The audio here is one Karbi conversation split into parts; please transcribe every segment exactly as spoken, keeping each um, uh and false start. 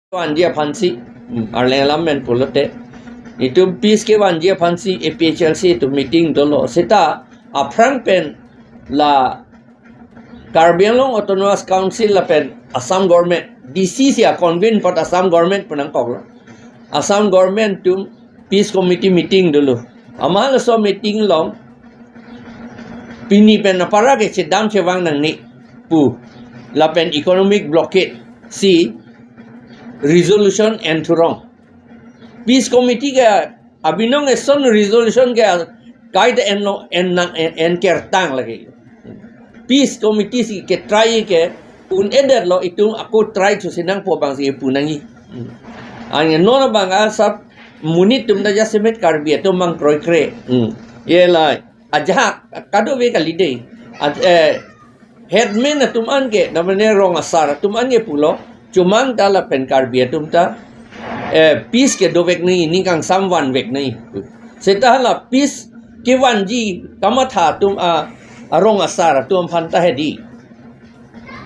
vanji aphansi, hmm, arleng alam pen pulote, itum peace kevanji aphansi A P H L C itum meeting dolo. Seta aphrang pen la Karbi Anglong Autonomous Council lapen Assam Government, D C C a-convene apot Assam Government pu nangkoklo. Assam Government atum Peace Committee meeting dolo. Amat laso meeting along pini pen apara ke chedam chevang nangne pu, lapen economic blockade si resolution en thurong. Peace Committee ke abinong eson resolution ke kaita enlo, en nang, en, en kertang lagi. Peace Committee si ke-try ke un-edetlo, itum ako try thusi nangpo abangsi pu nangji. Hmm. Anke non abang asap monit atum ta jasemet Karbi atum abang kroikre. Hmm. Ye lai. Ajahak kadokave kali dei. Aj-, eh, headman atum an ke, namanya rong asar atum an ke pulo, chomang ta lapen Karbi atum ta, eh, peace ke dovek nangji, ning kangsam vanvek nangji. Seta la peace kevanji kamatha atum a, arong asar atum aphan ta hedi.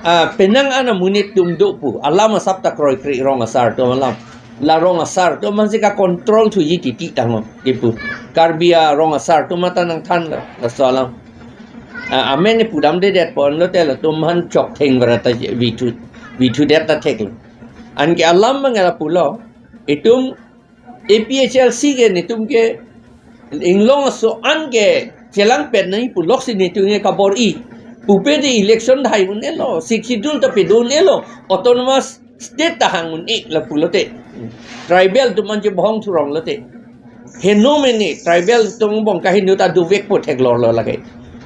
Ah, penang an amonit atum do pu, alam asap ta kroikre rong asar atum alam. La rong asar atum aphansi ka-control thuji titi tanglo, kipu. Karbi arong asar atum ata nangthanlo, laso alam. Ah, amen ipudamdedetpo, anlote latum aphan choktheng vara ta vithu, vithudet ta theklo. Anke alam abang lapulo, itum A P H L C ke netum ke inglong aso an ke chelangpet nangji puloksi netum ke kabor-i. Pupe de election dhai un-elo, Sixth Schedule ta pedo un-elo, autonomous state ta hang un-e lapulote. Tribal atum an chebohong thurong lote. Heno mene tribal atum bong kaheno ta dovekpo theklorlo lake.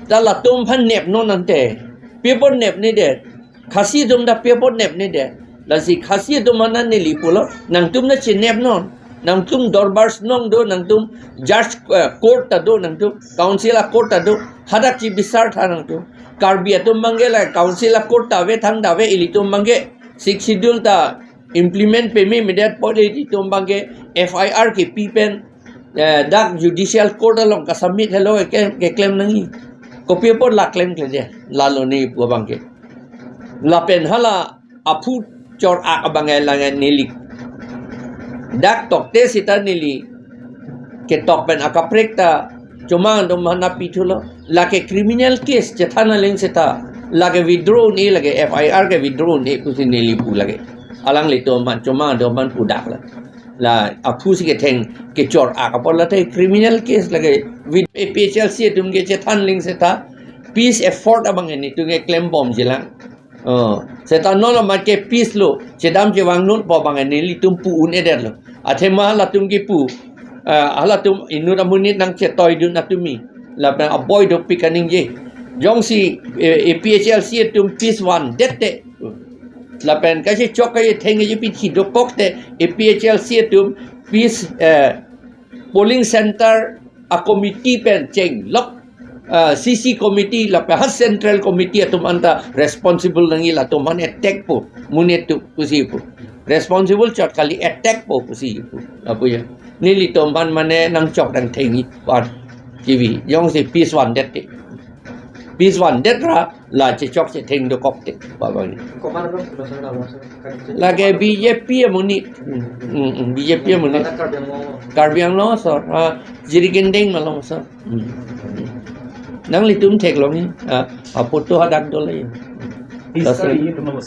Ta latum aphan nepnon ante. Pi apot nepnedet. Khasi atum ta pi apot nepnedet. Lasi Khasi atum aphan neli pulo, nangtum ta chenepnon. Nangtum Dorbar Shnong do, nangtum judge, eh, court ta do, nangtum council a-court ta do. Hadak chibisar tha nangtum. Karbi atum abangke la council a-court ta ave, thangta ave, ilitum abangke Sixth Schedule ta implement pememedet apot ilitum abangke F I R kepi pen, eh, dak judicial court along ka-submit helo ke, keklem nangji. Kopi apot la klemkledet, lalo ne pu abangke. Lapen hala aphu chor-ak abang elang neli. Dak tokte seta neli ketok pen akaprek ta chomang atum aphan nangpithulo. Lake criminal case chethan aling seta, lake withdraw un-e, lake F I R ke withdraw un-e pusi neli pu lake. Alanglitum aphan, chomang atum aphan pudak la. La aphu si ketheng kechor-ak apot late criminal case lake with A P H L C atum ke chethan aling seta peace effort abang netum ke klembomjilang. Oh, seta non amat ke peace lo, chedam chevangnon pu abang nelitum pu un-edetlo. Athema latum kipu, ah, halatum inut amonit nangchetoidun atumi, lapen aboi dopik kaningje. Jongsi, eh, A P H L C atum peace vandette, lapen kachechok kachetheng kepi thi dokokte, A P H L C atum peace, eh, polling center a-committee pen chenglok, ah, C C committee lapen ha central committee atum anta responsible nangji, latum aphan attack po, monit atum pusi pu. Responsible chot kali, attack po pusi pu. Apu ya. Nelitum aphan mane nangchok nangthengji aphan. Kivi, jongsi peace vandette. Peace vandet ra, la chechok chetheng dokokte, pu abang. Komat abang pulo sir, la sir? Lake B J P amonit. Hmm, hmm, hmm, B J P amonit. Karbi Anglong. Karbi Anglong asor. Ah, Jirikindeng malom asor. Hmm. Nanglitum theklongji. Ah, aphoto hadak dolo. Peace, sir, sir, itum